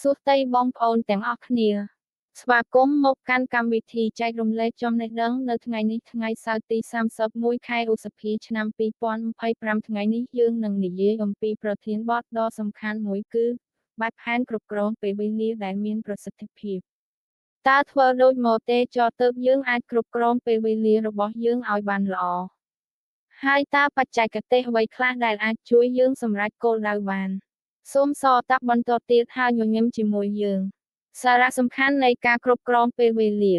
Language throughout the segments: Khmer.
សួស្តីបងប្អូនទាំងអស់គ្នាស្វាគមន៍មកកាន់កម្មវិធីចែករំលែកចំណេះដឹងនៅថ្ងៃនេះថ្ងៃសៅរ៍ទី31ខែឧសភាឆ្នាំ2025ថ្ងៃនេះយើងនឹងនិយាយអំពីប្រធានបទដ៏សំខាន់មួយគឺបែបផែនគ្រប់គ្រងពេលវេលាដែលមានប្រសិទ្ធភាពតើធ្វើដូចមកទេចទើបយើងអាចគ្រប់គ្រងពេលវេលារបស់យើងឲ្យបានល្អហើយតើបច្ចេកទេសអ្វីខ្លះដែលអាចជួយយើងសម្រេចគោលដៅបានសូមសតាប់បន្តទៀតហើយញញឹមជាមួយយើងសារៈសំខាន់នៃការគ្រប់គ្រងពេលវេលា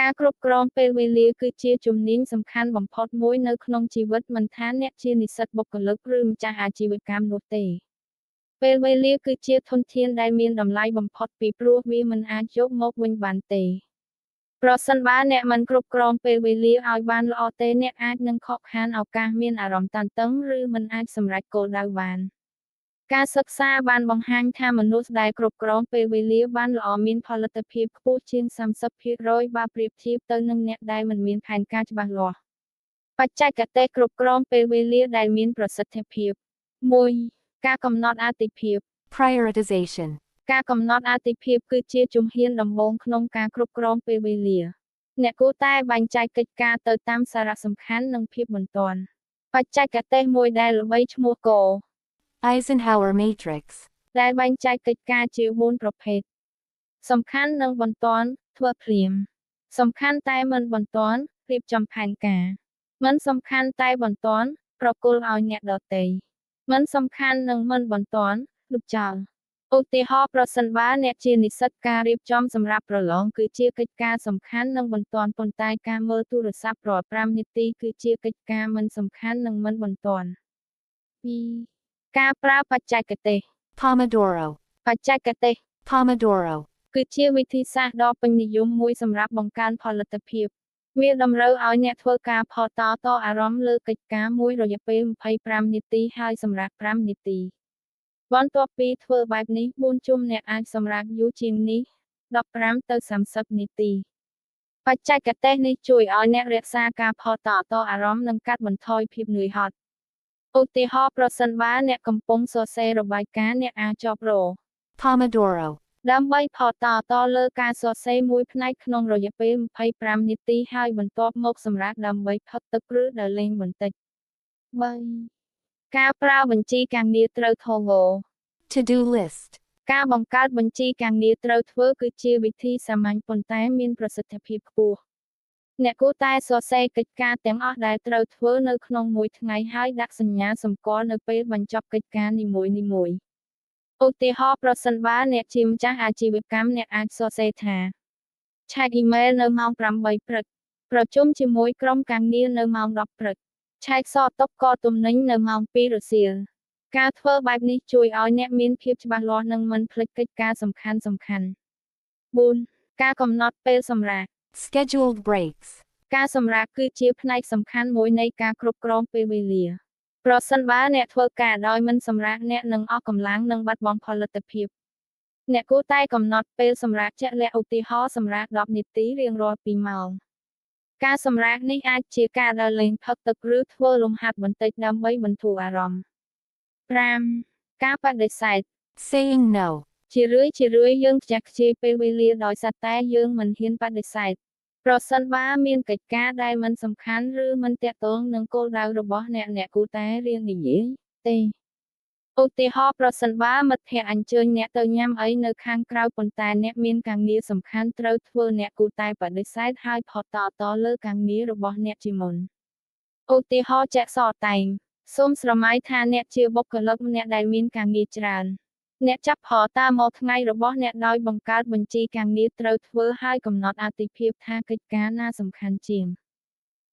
ការគ្រប់គ្រងពេលវេលាគឺជាជំនាញសំខាន់បំផុតមួយនៅក្នុងជីវិតមិនថាអ្នកជានិស្សិតបុគ្គលិកឬម្ចាស់អាជីវកម្មនោះទេពេលវេលាគឺជាធនធានដែលមានតម្លៃបំផុតពីព្រោះវាមិនអាចយកមកវិញបានទេប្រសិនបើអ្នកមិនគ្រប់គ្រងពេលវេលាឲ្យបានល្អទេអ្នកអាចនឹងខកខានឱកាសមានអារម្មណ៍តានតឹងឬមិនអាចសម្រេចគោលដៅបានការសិក្សាបានបង្ហាញថាមនុស្សដែលគ្រប់គ្រងពេលវេលាបានល្អមានផលិតភាពខ្ពស់ជាង 30% បើប្រៀបធៀបទៅនឹងអ្នកដែលមិនមានផែនការច្បាស់លាស់បច្ចេកទេសគ្រប់គ្រងពេលវេលាដែលមានប្រសិទ្ធភាព 1. ការកំណត់អាទិភាព Prioritization. ការកំណត់អាទិភាពគឺជាជំហានដំបូងក្នុងការគ្រប់គ្រងពេលវេលាអ្នកគួរតែបែងចែកកិច្ចការទៅតាមសារៈសំខាន់និងភាពបន្ទាន់បច្ចេកទេសមួយដែលល្បីឈ្មោះក Eisenhower Matrix. ដែលបែងចែកកិច្ចការជា4ប្រភេទសំខាន់និងបន្ទាន់ធ្វើភ្លាមសំខាន់តែមិនបន្ទាន់រៀបចំផែនការមិនសំខាន់តែបន្ទាន់ប្រគល់ឲ្យអ្នកដទៃមិនសំខាន់និងមិនបន្ទាន់លុបចោលឧទាហរណ៍ប្រសិនបើអ្នកជានិស្សិតការរៀបចំសម្រាប់ប្រឡងគឺជាកិច្ចការសំខាន់និងបន្ទាន់ប៉ុន្តែការមើលទូរស័ព្ទរាល់5នាទីគឺជាកិច្ចការមិនសំខាន់និងមិនបន្ទាន់2ការប្រើបច្ចេកទេស Pomodoro. បច្ចេកទេស Pomodoro. គឺជាវិធីសាស្ត្រដ៏ពេញនិយមមួយសម្រាប់បង្កើនផលិតភាពវាតម្រូវឲ្យអ្នកធ្វើការផតតអារម្មណ៍លើកិច្ចការមួយរយៈពេល25នាទីហើយសម្រាក5នាទីបន្ទាប់ពីធ្វើបែបនេះ4ជុំអ្នកអាចសម្រាកយូរជាងនេះ15ទៅ30នាទីបច្ចេកទេសនេះជួយឲ្យអ្នករក្សាការផតតអារម្មណ៍និងកាត់បន្ថយភាពនឿយហត់ឧទាហរណ៍ប្រសិនបើអ្នកកំពុងសរសេររបាយការណ៍អ្នកអាចចប់រ Pomodoro. ដើម្បីផតតលើការសរសេរមួយផ្នែកក្នុងរយៈពេល25នាទីហើយបន្ទាប់មកសម្រាកដើម្បីផឹកទឹកឬដើរលេងបន្តិច3ការប្រើបញ្ជីការងារត្រូវធ្វើ To do list. ការបង្កើតបញ្ជីការងារត្រូវធ្វើគឺជាវិធីសាមញ្ញប៉ុន្តែមានប្រសិទ្ធភាពខ្ពស់អ្នកគួរតែសរសេរកិច្ចការទាំងអស់ដែលត្រូវធ្វើនៅក្នុងមួយថ្ងៃហើយដាក់សញ្ញាសម្គាល់នៅពេលបញ្ចប់កិច្ចការនីមួយៗឧទាហរណ៍ប្រសិនបើអ្នកជាម្ចាស់អាជីវកម្មអ្នកអាចសរសេរថាឆែកអ៊ីមែលនៅម៉ោង8ព្រឹកប្រជុំជាមួយក្រុមការងារនៅម៉ោង10ព្រឹកឆែកសតុកកទំនិញនៅម៉ោង2រសៀលការធ្វើបែបនេះជួយឲ្យអ្នកមានភាពច្បាស់លាស់និងមិនភ្លេចកិច្ចការសំខាន់ៗ4ការកំណត់ពេលសម្រាក Scheduled breaks. ការសម្រាកគឺជាផ្នែកសំខាន់មួយនៃការគ្រប់គ្រងពេលវេលាប្រសិនបើអ្នកធ្វើការដោយមិនសម្រាកអ្នកនឹងអស់កម្លាំងនិងបាត់បង់ផលិតភាពអ្នកគួរតែកំណត់ពេលសម្រាកជាក់លាក់ឧទាហរណ៍សម្រាក10នាទីរៀងរាល់2ម៉ោងការសម្រាកនេះអាចជាការដើរលេងផឹកទឹកឬធ្វើលំហាត់បន្តិចដើម្បីបន្ធូរអារម្មណ៍5ការបដិសេធ Saying no. ជារឿយៗយើងខ្ជះខ្ជាយពេលវេលាដោយសារតែយើងមិនហ៊ានបដិសេធប្រសិនបើមានកិច្ចការដែលមិនសំខាន់ឬមិនទាក់ទងនឹងគោលដៅរបស់អ្នកអ្នកគួរតែរៀននិយាយទេឧទាហរណ៍ប្រសិនបើមិត្តភក្តិអញ្ជើញអ្នកទៅញ៉ាំអីនៅខាងក្រៅប៉ុន្តែអ្នកមានការងារសំខាន់ត្រូវធ្វើអ្នកគួរតែបដិសេធហើយផតតលើការងាររបស់អ្នកជាមុនឧទាហរណ៍ជាក់ស្ដែងសូមស្រមៃថាអ្នកជាបុគ្គលិកម្នាក់ដែលមានការងារច្រើនអ្នកចាប់ផតាមកថ្ងៃរបស់អ្នកដោយបង្កើតបញ្ជីការងារត្រូវធ្វើហើយកំណត់អាទិភាពថាកិច្ចការណាសំខាន់ជាង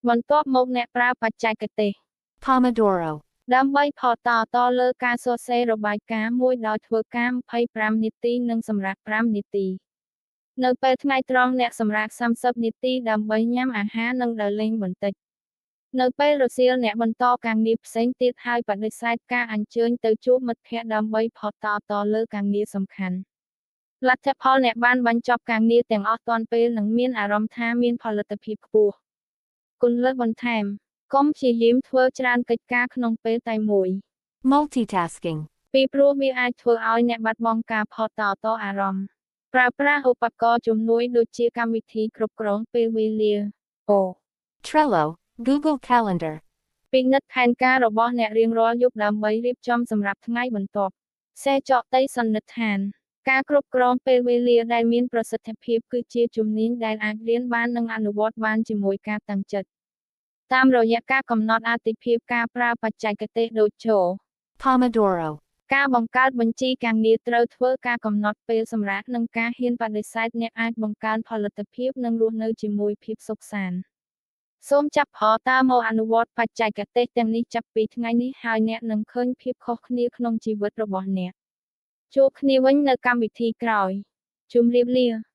បន្ទាប់មកអ្នកប្រើបច្ចេកទេស Pomodoro. ដើម្បីផតតលើការសរសេររបាយការណ៍មួយដោយធ្វើការ25នាទីនិងសម្រាក5នាទីនៅពេលថ្ងៃត្រង់អ្នកសម្រាក30នាទីដើម្បីញ៉ាំអាហារនិងដើរលេងបន្តិចនៅពេលរសៀលអ្នកបន្តការងារផ្សេងទៀតហើយបដិសេធការអញ្ជើញទៅជួបមិត្តភក្តិដើម្បីផតតលើការងារសំខាន់លទ្ធផលអ្នកបានបញ្ចប់ការងារទាំងអស់ទាន់ពេលនិងមានអារម្មណ៍ថាមានផលិតភាពខ្ពស់គន្លឹះបន្ថែមកុំព្យាយាមធ្វើច្រើនកិច្ចការក្នុងពេលតែមួយ Multitasking. ពីព្រោះវាអាចធ្វើឲ្យអ្នកបាត់បង់ការផតតអារម្មណ៍ប្រើប្រាស់ឧបករណ៍ជំនួយដូចជាកម្មវិធីគ្រប់គ្រងពេលវេលាអូ Trello, Google Calendar. ពិនិត្យផែនការរបស់អ្នករៀងរាល់យប់ដើម្បីរៀបចំសម្រាប់ថ្ងៃបន្ទាប់សេចកតីសន្និដ្ឋានការគ្រប់គ្រងពេលវេលាដែលមានប្រសិទ្ធភាពគឺជាជំនាញដែលអាចរៀនបាននិងអនុវត្តបានជាមួយការតាំងចិត្តតាមរយៈការកំណត់អាទិភាពការប្រើបច្ចេកទេសដូចចូល Pomodoro. ការបង្កើតបញ្ជីការងារត្រូវធ្វើការកំណត់ពេលសម្រាកនិងការហ៊ានបដិសេធអ្នកអាចបង្កើនផលិតភាពនិងរស់នៅជាមួយភាពសុខសាន្តសូមចាប់ផលតើមកអនុវត្តបច្ចេកទេសទាំងនេះចាប់ពីថ្ងៃនេះហើយអ្នកនឹងឃើញភាពខុសគ្នាក្នុងជីវិតរបស់អ្នកជួបគ្នាវិញនៅកម្មវិធីក្រោយជម្រាបលា។